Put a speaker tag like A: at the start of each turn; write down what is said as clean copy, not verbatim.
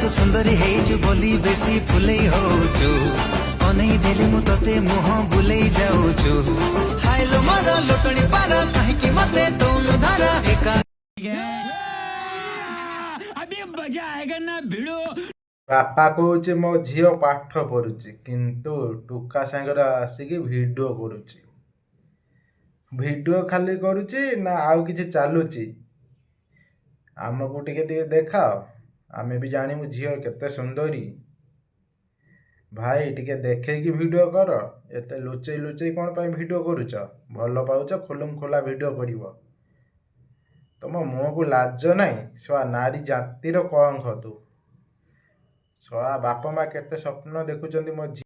A: ତୁ ସୁନ୍ଦରୀ ହେଇଛୁ ବୋଲି ବେଶୀ ଫୁଲେଇ ହଉଛୁ। ଅନେଇ ଦେଲି ମୁଁ ତତେ, ମୁହଁ ବୁଲେଇ ଯାଉଛୁ। ହାଇଲୋ ମୋର ଲୋଟଣି ପାର, କାହିଁକି ମତେ ଦଉନୁ ଧରା ଏକା?
B: अभी मजा आएगा ना भिड़ो।
C: ବାପା କହୁଛି ମୋ ଝିଅ ପାଠ ପଢ଼ୁଛି, କିନ୍ତୁ ଟୋକା ସାଙ୍ଗରେ ଆସିକି ଭିଡ଼ିଓ କରୁଛି। ଭିଡ଼ିଓ ଖାଲି କରୁଛି ନା ଆଉ କିଛି ଚାଲୁଛି? ଆମକୁ ଟିକେ ଟିକେ ଦେଖାଅ, ଆମେ ବି ଜାଣିବୁ ଝିଅ କେତେ ସୁନ୍ଦରୀ। ଭାଇ, ଟିକେ ଦେଖେଇକି ଭିଡ଼ିଓ କର। ଏତେ ଲୁଚେଇ ଲୁଚେଇ କ'ଣ ପାଇଁ ଭିଡ଼ିଓ କରୁଛ? ଭଲ ପାଉଛ, ଖୁଲମ ଖୋଲା ଭିଡ଼ିଓ କରିବ। ତମ ମୁହଁକୁ ଲାଜ ନାହିଁ? ଶଳା, ନାରୀ ଜାତିର କଳଙ୍କ ତୁ। ଶଳା, ବାପା ମା କେତେ ସ୍ୱପ୍ନ ଦେଖୁଛନ୍ତି ମୋ ଝିଅ